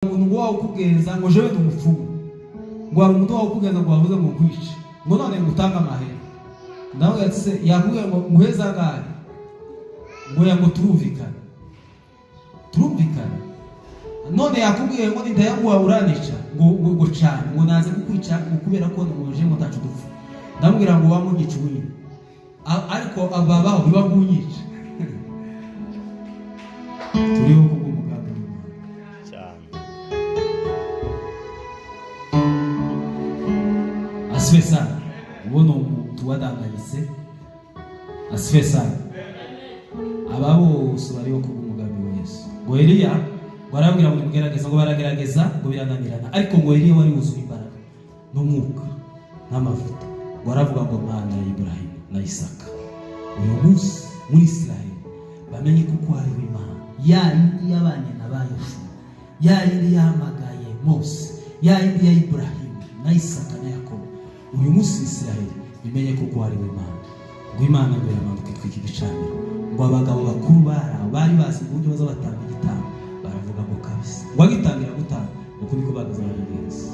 Umuntu ngo wawe ukugenza ngo jewe ndi umupfumu, ngo hari umuntu wawe ukugenza ngo wavuze ngo nkwice, ngo none ngo utange amahera. Ndavuga ati: "Se yakubwiye ngo nguheze angahe?" Ngo ya, ngo turumvikana, turumvikana. None yakubwiye ngo nindayaguha uranica? Ngo cane, ngo naze kukwica, ngo kubera ko ngo je ngo ntacu dupfa. Ndamubwira ngo wamunyica ubu nyine. Ariko ababaho biba kunyica. Turiho kubw'umugambi w'Imana. Cyane. Asifiwe sana. Uwo ni umuntu wadanganyitse. Asifiwe sana. Aba bose bariho kubw'umugambi wa Yesu. Ngo Eliya ngo arababwira ngo nimugerageza, ngo baragerageza, ngo birananirana. Ariko ngo Eliya wari wuzuye imbaraga n'umwuka n'amavuta, ngo aravuga ngo: "Mana ya Iburahimu na Isaka, uyu munsi muri Israheli bamenye kuko hariho Imana, ya yindi yabanye na ba Yoshuwa, ya yindi yahamagaye Mose, ya yindi ya Iburahimu na Isaka na Yakobo. Uyu munsi Israheli imenye kuko hariho Imana." Ngo Imana ngo iramanuka itwika igicaniro. Ngo abagabo bakuru bari aho bari bazi uburyo baza batanga igitambo, baravuga ngo kabisa. Ngo agitangira gutanga, uku niko bagaze babigenza.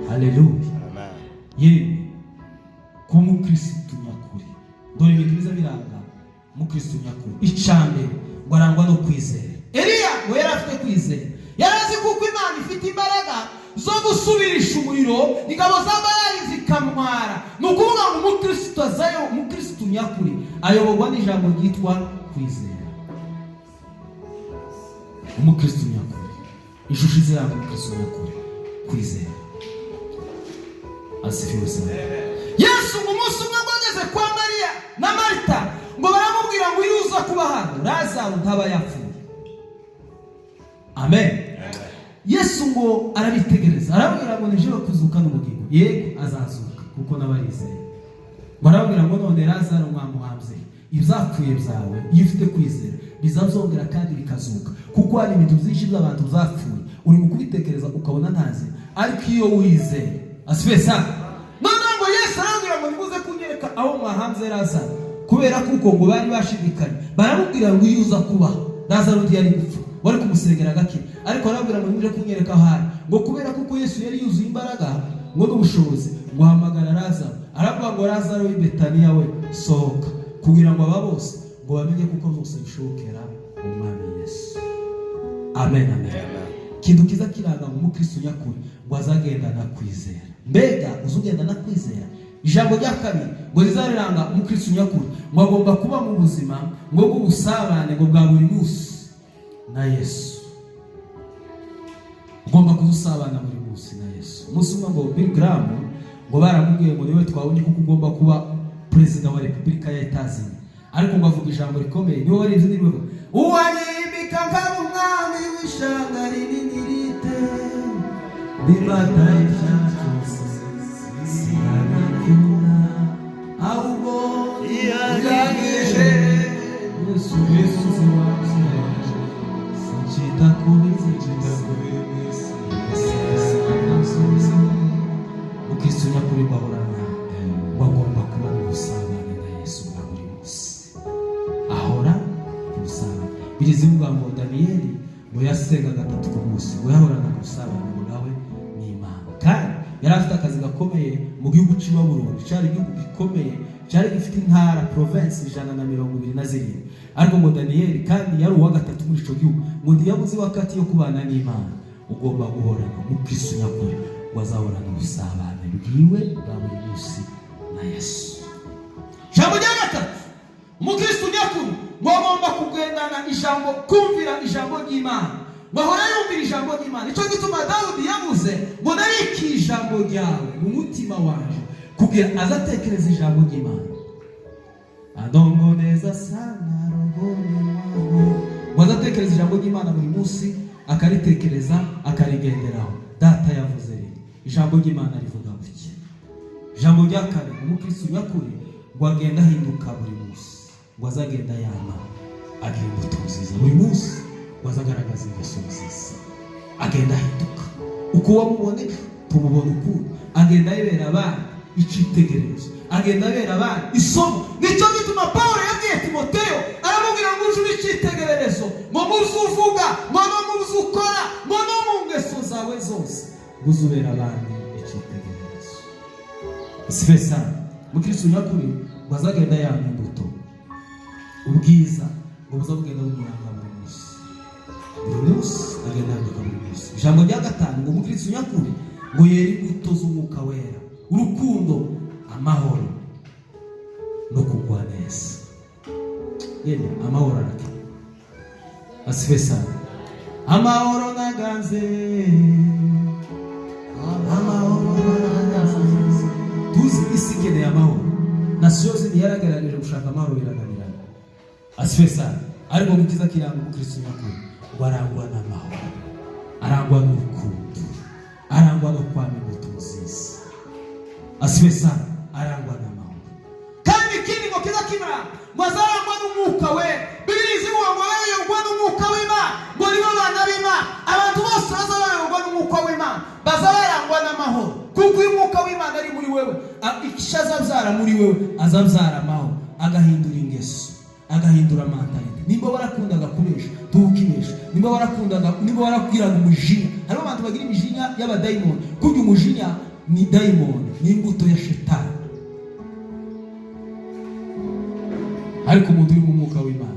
Haleluya! Amen. Yemwe, kuba umukirisitu nyakuri, dore ibintu biza biranga umukirisitu nyakuri. Icya mbere, ngo arangwa no kwizera. Eliya ngo yari afite kwizera, yari azi kuko Imana ifite imbaraga zo gusubirisha umuriro ingabo za Bayali zikamwara. Ni ukuvuga ngo umukirisitu azayo, umukirisitu nyakuri ayoborwa n'ijambo ryitwa kwizera. Umukirisitu nyakuri, ishusho iziranga umukirisitu nyakuri, kwizera. Asifiwe sana. Yesu ngo umunsi umwe ngo ageze kwa Mariya na Marita, ngo baramubwira ngo iyo uza kuba hano, Lazaro ntaba yapfuye. Amen. Yesu ngo arabitegereza, arababwira ngo nije kuzuka n'ubugingo. Yego, azazuka kuko n'abarizeye. Ngo arababwira ngo none Lazaro mwamuhambye, ibyapfuye byawe iyo ufite kwizera bizabyongera kandi bikazuka, kuko hari ibintu byinshi by'abantu byapfuye uri mu kubitekereza ukabona ntazi, ariko iyo wizeye. Asifiwe sana. Noneho ngo Yesu arababwira ngo nimuze kunyereka aho mwahanze Lazaro, kubera kuko ngo bari bashidikanye. Baramubwira ngo iyo uza kuba, Lazaro ntiyari gupfa, wari kumusengera agakira. Ariko arababwira ngo nimuje kunyereka aho ari. Ngo kubera kuko Yesu yari yuzuye imbaraga ngo n'ubushobozi, ngo ahamagara Lazaro, aravuga ngo: "Lazaro w'i Betaniya we, sohoka," kugira ngo aba bose ngo bamenye kuko byose bishobokera Umwami Yesu. Amen, amen. Ikintu kiza kiranga ngo umukristo nyakuri ngo azagendana kwizera. Mbega uza ugendana kwizera. Ijambo rya kabiri ngo rizariranga umukristo nyakuri, ngo agomba kuba mu buzima ngo bw'ubusabane ngo bwa buri munsi na Yesu. Ugomba kuza usabana buri munsi na Yesu. Umunsi umwe ngo Bill Graham ngo baramubwiye ngo niwe twabonye kuko ugomba kuba perezida wa Repubulika ya Etazini, ariko ngo avuga ijambo rikomeye. Niwe warebye niwe uwanyimika nkaba umwami w'ishanga rinini rite, ndimbata ibyaha byose sinabikura, ahubwo yangije Yesu Yesu wanjye, sincita ku bizi. Umukristo nyakuri bahorana ngo agomba kuba mu busabane na Yesu bwa buri munsi, ahora mu busabane. Bigeze bivuga ngo Daniyeli ngo yasenga gatatu ku munsi, ngo yahoranaga ubusabane ngo nawe n'Imana, kandi yari afite akazi gakomeye mu gihugu cy'i Babuloni. Cyari igihugu gikomeye, cyari gifite intara, province 127. Ariko ngo Daniyeli kandi yari uwa gatatu muri icyo gihugu, ngo ntiyabuze wakati yo kubana n'Imana. Ugomba guhorana, umukristo nyakuri ngo azahorana ubusabane bwiwe bwa buri munsi na Yesu. Ijambo rya gatatu, umukristo nyakuri ngo agomba kugendana ijambo, kumvira ijambo ry'Imana, ngo ahora yumvira ijambo ry'Imana. Nicyo gituma Dawudi yavuze ngo narikiye ijambo ryawe mu mutima wanjye, kugira azatekereza ijambo ry'Imana. Anongoneza sana rohoni mwangu. Ngo azatekereza ijambo ry'Imana buri munsi, akaritekereza, akarigenderaho. Data yavuze rero, ijambo ry'Imana rivuga gutya. Ijambo rya kane, umukristo nyakuri ngo agenda ahinduka buri munsi, ngo azagenda yama agira imbuto nziza buri munsi, ngo azagaragaza ingeso nziza, agenda ahinduka. Uko wamubona ejo tumubona ukundi, agenda yibera abandi icyitegererezo, agenda abera abandi isomo. Nicyo gituma Paul yabwiye Timoteyo, aramubwira ngo uje ube icyitegererezo, ngo mu byo uvuga, ngo no mu byo ukora, ngo no mu ngeso. zawe zose, ngo uzubere abandi icyitegererezo. Asifiwe sana. Umukristo nyakuri ngo azagenda yama imbuto, ubwiza ngo buza bugenda bumuranga buri munsi, buri munsi agenda ahinduka buri munsi. Ijambo rya gatanu, ngo umukristo nyakuri ngo yere imbuto z'Umwuka Wera: urukundo, amahoro no kugwa neza. Yemwe, amahoro arakenewe. Asifiwe sana. Amahoro naganze, amahoro naganze. Tuzi isi ikeneye amahoro. Nasiyo zindi yaragerageje gushaka amahoro, birananirana. Asifiwe sana. Ariko mu cyiza kiranga umukristo nyakuri, ngo arangwa n'amahoro, arangwa n'urukundo, arangwa no kwama imbuto nziza. Asifiwe sana. Arangwa n'amahoro. Kandi ikindi ngo kiza kimara, ngo azarangwa n'Umwuka We. Bibiri zivuga ngo bayoborwa n'Umwuka w'Imana ngo nibo bana b'Imana. Abantu bose baza bayoborwa n'Umwuka w'Imana baza barangwa n'amahoro, kuko iyo Umwuka w'Imana ari muri wewe, icyo azabyara muri wewe, azabyara amahoro, agahindura ingeso, agahindura mentalité. Nimba warakundaga kubesha, ntukibesha. Nimba warakundaga, nimba warakugiraga umujinya, hariho abantu bagira imijinya y'abadayimoni. Kurya umujinya ni dayimoni, ni imbuto ya shetani. Ariko umuntu uri mu Mwuka w'Imana